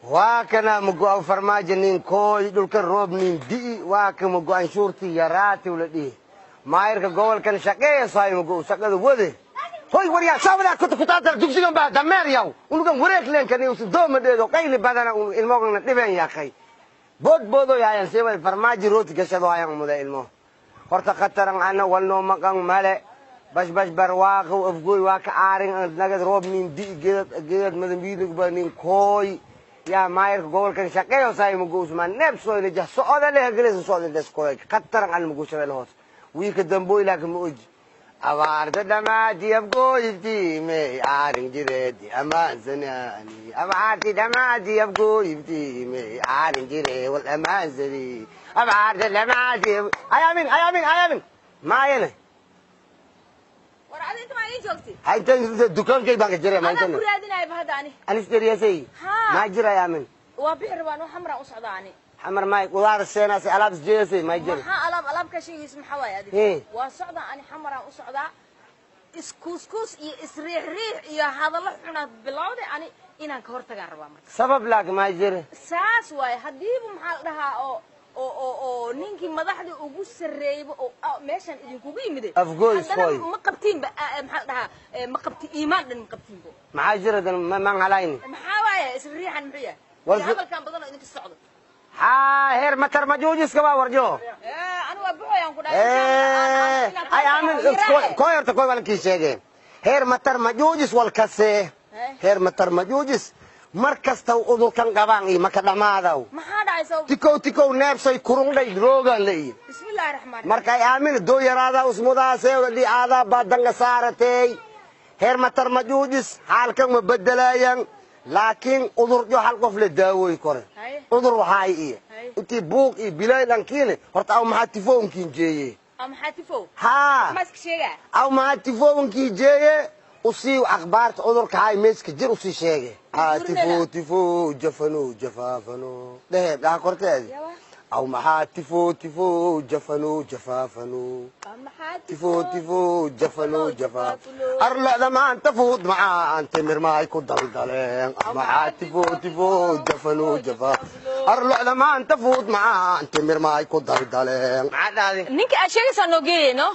Waa kana mugo farmaajo nin kooy dhulka roob nin di'i, waa ka mugo anshuurtii yaraati ula dhihi. Maayirka gobolkan shaqeeya saay mugo shaqada wade. Hoy waryaa sawda kuta kutaata dugsigan baa dameer yaw unugan wareeg leenkani usu dooma dheedo qayli badana ilmogana dhiben yaqay bood boodo yahayan seeway farmaajo rooti gashado hayan umuda ilmo horta khataran ana walnoo maqan male bash bash barwaaqo Afgooy waa ka aarin nagad roob nin di'i geedad geedad madambiilig nin kooy yaa maayirka gobolkan shaqeeyo saay mugo usmaan neeb soo jah socda leh galaysa socda des kooy khataran ana mugo shabel hoos wiilka damboy laakiin ma oji abaarta dhamaati Afgooyiftiime aarin jireedi amaansanaani abaarti dhamaati Afgooyiftiime aarin jire wal amaansani abaarta dhamaati ayamin ayamin ayamin maayane. War adi inta maa ii joogtay? Haytan dukaankay baan ka jiray. Anaa maantana ku raadinaya hadda ani. Anisdariyasay. Haa. Maa jira ayamin? Waa bixi rabaan oo Xamraan u socdaa ani. Xamar maay qudaar seenaasay alaab isjeedasay maa jira? Maxaa alaab alaab ka sheegaysa maxaa waaye adiga? Hee. Waa socdaa ani, Xamaraan u socdaa. Iskuuskuus iyo isriixriix iyo hadallo xunaad bilowday, ani inaan ka hortagaan rabaa marka. Sabab laak maa jira? Saas waaye, haddiiba maxaa la dhahaa oo ninkii madaxda ugu sarreeyba oo meeshan idinkugu yimide Afgooy haddana iskooy. Ma qabtiinba maxaa la dhahaa ma qabti iimaan dhan ma qabtiinbo. Maxaa jira dan maan halayni? Maxaa waaye isriixan muxuu yahay War iyo hadalkan badan oo idinka socdo? Haa, heer matar majuujiska waa warjo. Ani waa buxoyaan ku dhahay. Ay aamin koy horta koy walkii sheege heer matar majuujis wal kasee heer matar majuujis mar kasta udurkan qabaan iyo maka dhamaadaw. Maxaa dhacay sabab? Tikow tikow neebsay kurungdhay roogaan la iyo Bismillaahi raxmaan. Marka ay aamin doo yaraadaa usmudaasee dhi aadaa baa danga saaratey heer matar majuujis xaalkan ma bedelayan laakiin udurjo hal qof la daawooy kore. Haye. Udur waxaay iyo Haye. intii buuq iyo bilay dhankiine horta aw maxaa tifoonkiin jeeye? Maxaa tifow? Haa. Maxaa iska sheegaa? Aw maxaa tifoonkiin jeeye usii akhbaarta cudurka hay meeska jir usii sheege haa tifo tifo jafano jafaafano dhehe dhaha korteedi. Yawa. Aw maxaa tifo tifo jafano jafaafano? Maxaa? Tifo tifo jafano jafaaf arlada maanta fuud macaan timir maay ku daldaleen. Aw maxaa tifo tifo jafano jafaaf arlada maanta fuud macaan timir maay ku daldaleen? Maxaa dhahday? Ninka aad sheegaysaa noo geeyey no.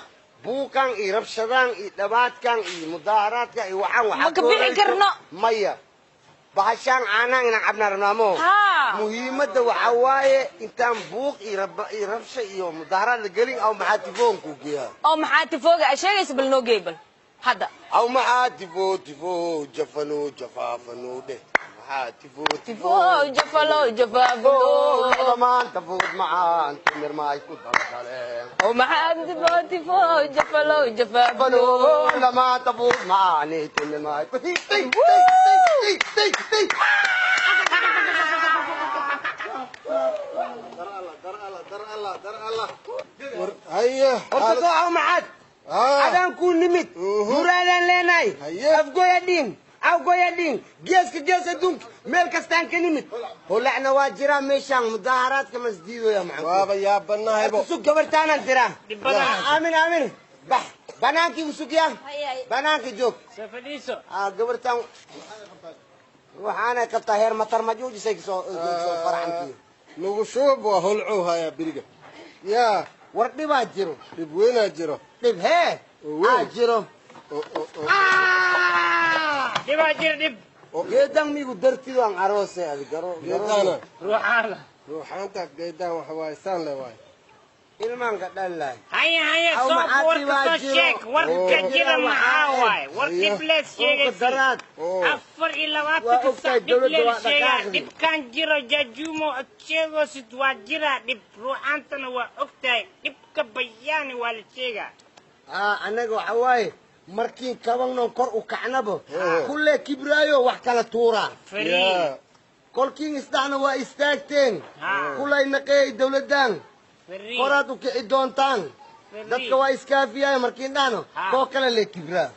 Buuqan iyo rabshadaan iyo dhabaadkan iyo mudaaharaadkan iyo waxaan waxaa Ma ka bixi karno. Maya bahashaan caanaan inaan cabnaa rabnaamo. Haa. Muhiimadda waxaa waaye intaan buuq iyo iyo rabsha iyo mudaaharaad la gelin aw maxaa tifoonku geeyaa? Oo maxaa tifooga aad sheegaysa bal noo geey bal hadda. Aw maxaa tifo tifo jafano jafaafano dheh maxaa tifo tifo tifo jafalo jafaafalo lo'da maanta fuud macaan timir maay ku daldaleen. Oo maxaa tifo tifo jafalo jafaafalo? Lo'da maanta fuud macaan timir maay ku ti ti ti ti ti. Haye. Horta soo aw maxaad adaan kuu nimid muraadaan leenahay. Haye. Afgoya dhiin awgoya dhiin geeska gees adduunka meel kastaan ka nimid holacna waa jiraa meeshaan mudaaharaadka masdiidoya maxaan. Waaba yaabanahaybo. Sug gabartaanaan diraa. Aamin aamin bax banaankii usugyaa. Haye, haye. Banaanka joog. Safadhiiso. Gabartaan waxaanay qabtaa heer matar majuujisay kasoo soo farxantii. Nagu shuub waa holcow hayaa beriga yaa. War dhibaa jiro. Dhib weynaa jiro. Dhib hee. Oo weyn. Aa jiro. Oo. Dhibaa jira dhib. Geedan migu dartido aan aroosay adi garo. Geedaana. Ruuxaana. Ruuxaanta geedaan waxa waaye saan le waaye. Ilmaanka dhallay. Haya haya. Aw, soo maxaa warka dhibaa soo jiro? sheeg warka. Oo. Jira maxaa waaye war Haye. dhib lees sheegaysi. Daraad. Oo. 24-ka Waa ogtahay sac dhib dawladda lee waa sheegaa. dhaqaaqdi. Dhibkan jiro jajuumo ad sheegoosid waa jiraa dhib ruuxaantana waa ogtahay dhibka bayaani waa la sheegaa. Annaga waxa waaye markiin kabannon kor u kacnabo kulle kibraayo wax kala tuuraa. Fariid. Yaa. Kolkiin isdhacna waa istaagteen. Haa. Kulay naqeey dawladdan. Fariid. Koraad u kici doontaan. Fariid. Dadka waa iskaafiyaay markiin dhahno. Haa. Koo kale lee kibraa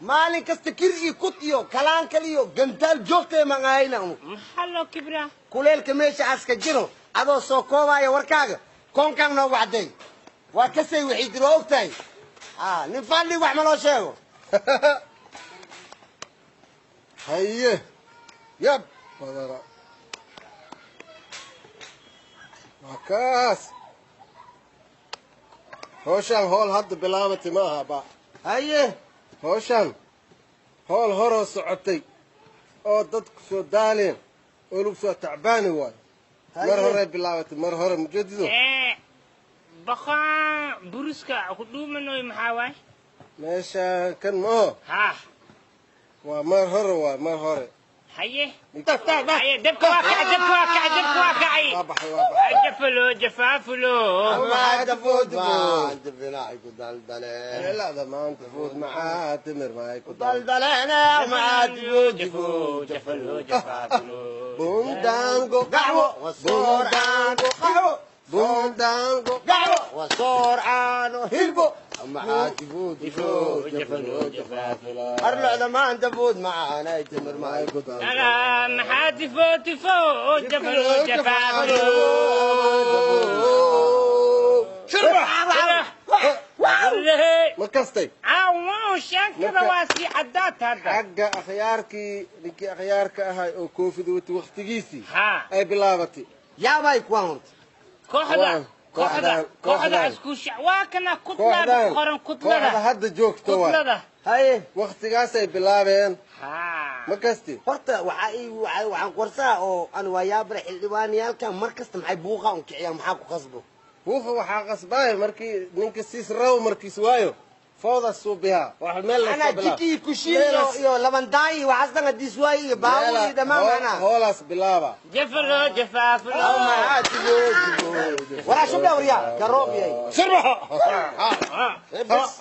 maalin kasta kir iyo kut iyo kalaankal iyo gantaal joogtee maqaayna. Maxaa loo kibraa? Kuleelka meesha aska jiro adoo soo koobaya warkaaga koonkan noogu cadday waa kasay wixii jiro waa ogtahay nin fadli wax ma loo sheego. Haye yab. Badana waa kaas. Howshaan howl hadda bilaabatay ma aha ba. Haye. Howshaan howl horoo socotay oo dadku soo daaleen oo lagu soo tacbaani waayo. Mar horey bilaabatay, mar hore mujadido. Ee baqaan buruska ku dhuumanoy maxaa waay? Meeshaan kan maho. Ha. Waa mar hore, waay mar hore. Haye haye, dabka waa kacay, dabka waa kacay, dabka waa kacay. Waa baxay, waa baxay. Jafalo jafaafulo. Maanta dibinaay ku daldaleen. Helada maanta fuud maxaa timir maay ku daldaleen maxaa jafo jafalo jafaafulo. Bundango qaxwo bundango qaxwo bundango qaxwo wasoor caano hilbo maxaa dibo jafo jafalo jafaafulo. Arlocda maanta fuud macaanay timir maay ku daldaleen. Ala maxaa tifo tifo jafalo jafaafulo. Shirba ma kastay? Caawo shaankada waa sii caddaad hadda. Xagga akhyaarkii, ninkii akhyaarka ahay oo koofida wati waktigiisii ha ay bilaabatay. Yaabay kuwaan horta. Kooxda kooxda kooxda isku waa kana kudlada kooxdan qoran kooxda kudlada hadda joogto waay. Kudlada. Haye. Waktigaasay bilaabeen. Ha. Ma kasti? Horta waxaa ii waxaan qorsaa oo aan waa yaabra xildhibaanayaalkan mar kasta maxay buuqa un kiciyaan, maxaa ku qasbo? Buuqa waxaa qasbaaya markii ninka siis raw markiis waayo foodas suubihaa wax meel la anaa soo bilaab. Jikii kushiin iyo iyo labandaayi waxaas dhan hadiis waayi iyo baabuur iyo dhammaan macnaa. Hoolaas bilaaba. Jafalo jafaafulo. Walaa shubda waryaa garoob yahay. Shirba. Bas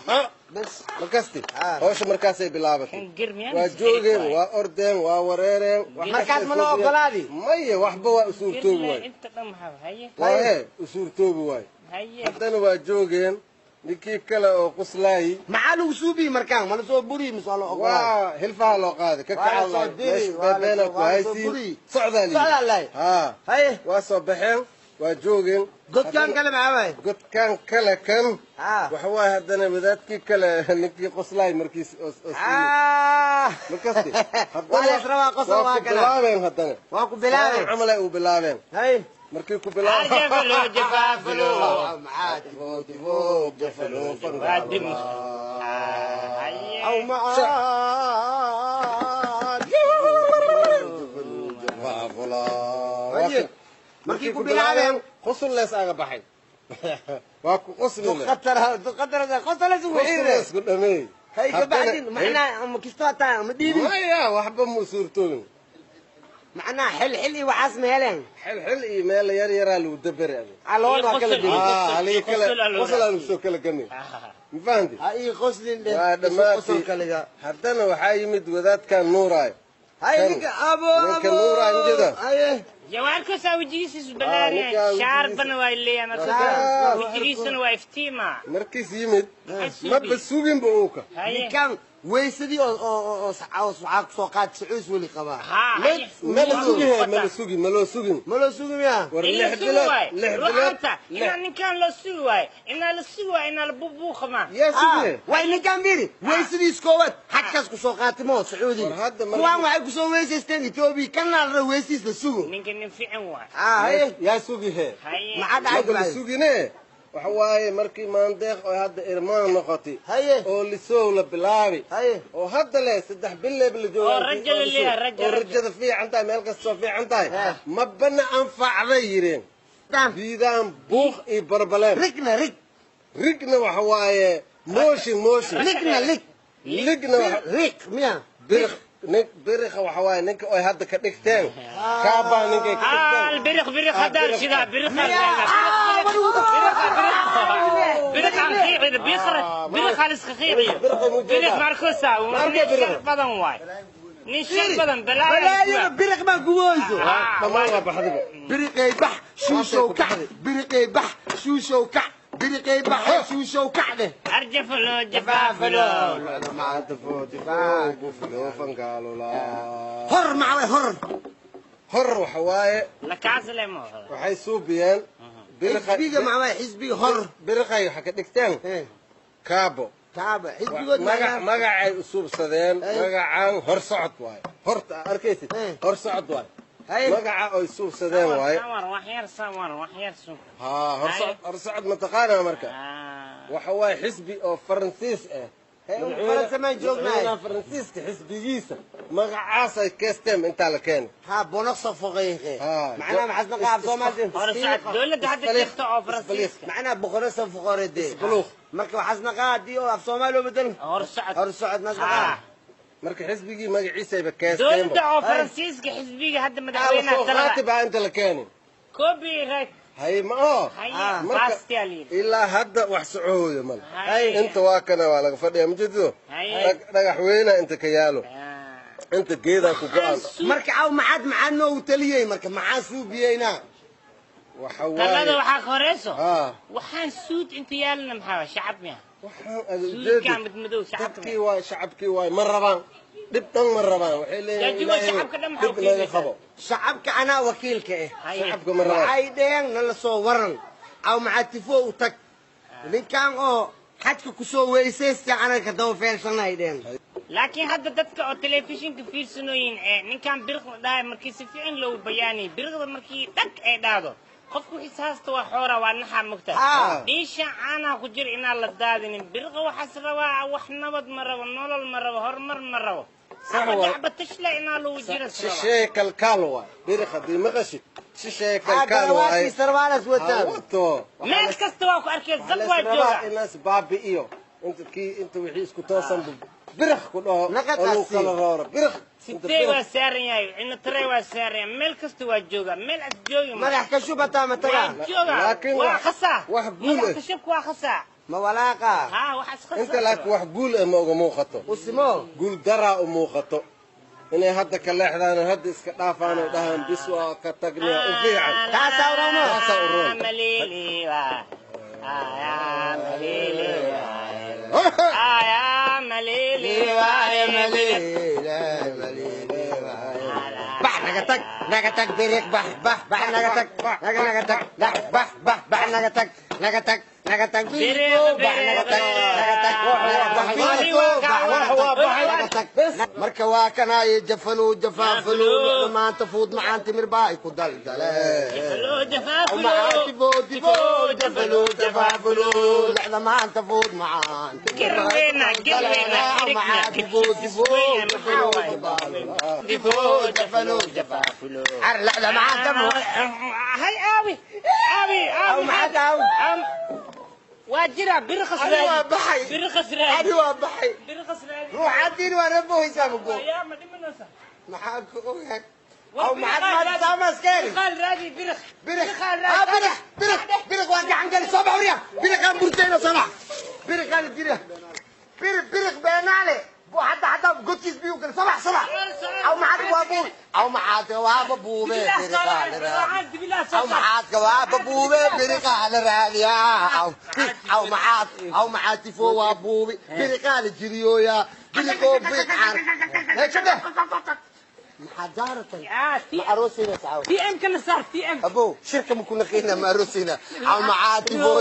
bas. Ma kasti? Ah. Hawsha markaasay bilaabatay. Kan girmiyaan waa joogeen, waa ordeen, waa wareereen wax Markaas kastay ma loo suubiyeen. ogolaadi? Maya, waxba waa usuurtoobi waay. Inta dhan maxaa haye? Waa hee usuurtoobi waay. Haye. Haddana waa joogeen ninkii kale oo quslaayi. Maxaa lagu suubiyi markaan? Ma lasoo buriyi mise waa loo ogolaaday? Waa hilfaha loo qaaday ka Waa la soo kacaa diri, meesha waa la beebeena soo- ku waa la soo haysiin buri. socdaa Socdaa liyi. lahay. Haa. Haye. Waa soo baxeen, waa joogeen. Godkaan kale maxaa waay? Godkaan kale kan Ah. waxa waaye haddana wadaadkii kale ninkii qoslaay markiis oo siiyey. Ah. Markaasti waa la israbaa qosol waa waa ku kana bilaabeen haddana. Waa ku bilaabeen. Camal ay u bilaabeen. Haye. Markii ku bilaabeen Jafalo jafaafulo. Maxaa tifo tifo jafalo Waa dim. fangaalo. Haye. aw macaan. Haye. Markii ku bilaabeen qusul lees aga baxay, waa ku qusli khatar khatar qosol isugu xiire. lees ku dhameey. Hay ka bacdin macnaa ama kistoo taa ama dhiibin. Maya, waxba mu suurtoobin. Macnaa xil xil iyo waxaas ma heleen. Xil xil iyo meel yar yaraa lagu daberi adag. Calool waa kala Iyo diri. Ah, halii kale qosol aa lagu qosol aa lagu soo kala gamay, ma fahanti? Ha ii qoslin dheh. Waa isu dhammaatay. qosol kaliga. Haddana waxaa yimid wadaadkan nuuraayo. Hay Kan- ninka abo ninka abo. nuuraayo jeeda. Haye. Jawaarkasaa wejigiisa Ah, isbalaariyaan ninkaa wejigiisa- shaarbana waa leeyahay marka Markaas. wejigiisana waa iftiima. Markiis yimid Maxaa maba sugi? suginba uuka. Haye. Ninkan weysadii oo oo oo oo waxaa kusoo qaad sacuus weli qabaa. Ha haye. Ma la sugi he, ma la sugi, ma loo sugin. Ma loo sugi miyaa? War In la 6 sugi bilood waayo 6 bilood ruuxaanta inaa ninkaan loo sugi waayo, inaa la sugi waayo, inaa la bubuuqama. Yaa sugi. Way ninkan biri weysadiis koowaad xajkaas kusoo qaatimo sacuudiga. War hadda markii- kuwaan waxay kusoo weysaysteen Etoobiya, kana la raba weysiis la sugo. Ninka nin fiican waay. Ah haye. Yaa sugi he? Haye. Maxaa dhacay maba la bacdi? sugine, waxa waaye markii maandeeq oo hadda irmaan noqotay Haye. oo lisoow la bilaabi Haye. oo hadda le 3 bileeb la jooga Oo rajo la leeyahay, rajo, oo rajo. rajada fiican tahay, meel kastoo fiican tahay. Eh. Mabana anfacday yireen diidaan buuq iyo barbaleen. Rigna rig. Rigna waxa waaye mooshin mooshin. Rigna lig. Ligna waxa rig miya? Biriq nin biriqa waxa waaye ninka oy hadda ka dhigteen kaabaa ninkay ka Ah, dhigteen. البرق برق Ah, هذا برق. شذا برق. آه، برق عن خيعي بيخر برق على خيعي. برق موجودة. برق ماركوسا ماركو برق. بدن واي nin shar badan balaayada balaayo. Biriq baa guboyso. Dhammaan waa baxdiba. Biriqay bax shuushow kac, biriqay bax shuushow kac, biriqay bax shuushow kac dheh. Arjafalo jafaafalo. Maanta footi buflo fangaalula. Hor macaway hor. Hor waxa waaye lakaasle mo. Waxay suubiyeen biriqa. Xisbiga macaway xisbiga hor. Biriqay waxay ka dhigteen kaabo. Kaaba xisbigood. Magac magacay u suubsadeen. Eh. Magacaan hor socod waaye, horta aad arkaysid. Eh. Hor socod waaye. Magaca oy suubsadeen waaye. Samar wax yar, samar wax yar sug. Haa, horsocod, horsocod mataqaanaa marka? Waxa waaye xisbi oo Faransiis ah. Faransa maan joognay. Madaxweynaha Faransiiska xisbigiisa magacaas ay keesteen intaa la keenay. Ha bonoqsa foqeyqe. Ha, macnaha maxaas naqaa af Soomaali? Horsocod dowladda hadda jirta oo Faransiiska. Macnaha boqorasa foqorede. Isbaluuq. Marka waxaas naqaa haddii oo af Soomaali loo bedelo. Horsocod. Horsocod maas naqaa. Marka xisbigii magaciisa ayba keesteen. Dowladda oo Faransiiska xisbiga hadda soo madaxweynaha qaati talada baa inta la keenay. Copyright. Hay ma oo. Haye. Marka baastia liid. Ilaa hadda wax socooyo male. Haye. Inta waa kana waa laga fadhiyaa, ma jeedido? Haye. Dhagax weyna inta ka yaalo, inta geedaa ku go-an. Marka aw maxaad maxaa noogu taliyey? Marka maxaa suubiyeynaa? Waxa talada waaye waxaa ka horeyso. Haa. Waxaan suud inta yaalana maxaa waa shacab miya? Waxaan ada suudkaa ujeedid madmadow shacabka dadkii waay, shacabkii waay, ma rabaan dhib dhan, ma rabaan. Waxay leeyihiin Jaajumo, Ilaahay shacabka dhan maxaa dhib naga u qabo. Shacabka anaa wakiilka ah. Haye. Shacabka ma rabaan. Waxay dheheen nala soo waran aw maxaa tifo u tag ninkan oo xajka kusoo weysaysta anaga daba feelsanay dheheen. Laakiin hadda dadka oo telefishinka fiirsanooyin ee ninkan biriqda dhahay, markii si fiican loogu bayaaniyay biriqda, markii dhag ay dhahdo qofku wixiis haasta waa xoora, waa naxaa mogta. Haa. Dhiisha caanaha ku jira inaan la daadinin. Biriqa waxaas rabaa, wax nabad ma rabo, nolol ma rabo, horumar ma rabo. Sax ama waay. dacba tashla inaa lagu jira is rabaa. Shisheeye kalkaal waay biriq haddii maqashid, shisheeye haa kalkaal waay. Garawaadkii sarwaalas Ha wataan. wato. Meel kasta waa ku arkay, waxaa zab la waa is rabaa jooga in las baabi'iyo inta kii inta wixii isku toosan bu biriq ku dhaho Naqad oo lagu asi. kala rooro biriq inta sitee biriq. Waa saaran yahay cino tare, waa saaran yahay, meel kasta waa jooga, meel as joogi ma Madax ka shubataa ma tagaa? Waa jooga. Laakiin waa khasaa. wax guul madax eh. kashubka waa khasaa. Ma walaaqa? Haa, waxaas khasaa. Inta laakiin wax guul eh ma uga muuqato. Usimo. Guul daraa u muuqato inay hadda ka leexdaan oo hadda iska dhaafaan oo dhahaan bis waa ka tagnaa u fiican. Taasaa u roon. Taasaa u roon. Maliliwa. Aya maliliwa. Aya maliliwa. Bax naga tag, naga tag biriq, bax bax bax, naga tag, naga naga tag, bax bax bax, naga tag, naga tag, naga tag biriq, bax naga tag, naga tag, naga tag biriq, bax naga tag, naga tag. Marka waa kanaaye jafalu jafaafulu maanta fuud macaan timir baa ay ku daldaleen. Jafalo jafafulo. Macaantifo tifo jafalu jafaafulu lexda maanta fuud macaan. Garweena, garweena, Macaantifo tifo jafalu tifo jafalu jafafulo. Ar lexda macaanta fuud. Hay aawi. Aawi, Aw aawi. maxaad aw? Waa jira birqas Ani waa raadi. baxay. Birqas raadi. Ani waa baxay. Birqas raadi. Ruuxadiin waa nabohaysaa mugo. Yaa ma dhimanaysa. Maxaa ku ogahay? Aw maxaad maanta saamaaskeeni? Birqaal raadi, birq. Biriq ah, biriq biriq biriq waan gacan gali, soo bax wariya, biriqaan burtayna, soo bax, biriqaan jira, biriq biriq beenaale bu hadda hadda godkiis biyuu gali, soo bax, soo bax. Aw maxaad waa buub, aw maxaad waaba buube biriqaa la raadi, aw maxaadka waaba buube biriqaa la raadiyaa, aw aw maxaad, aw maxaad tifo waa buubi biriqaa la jiriyooyaa, biriqoo biriq caar heeshade maxaad jaaratan ma aroosayna saxaw. TM kana saar TM. Abo shirka ma ku naqayna, ma aroosayna, aw maxaad tifo.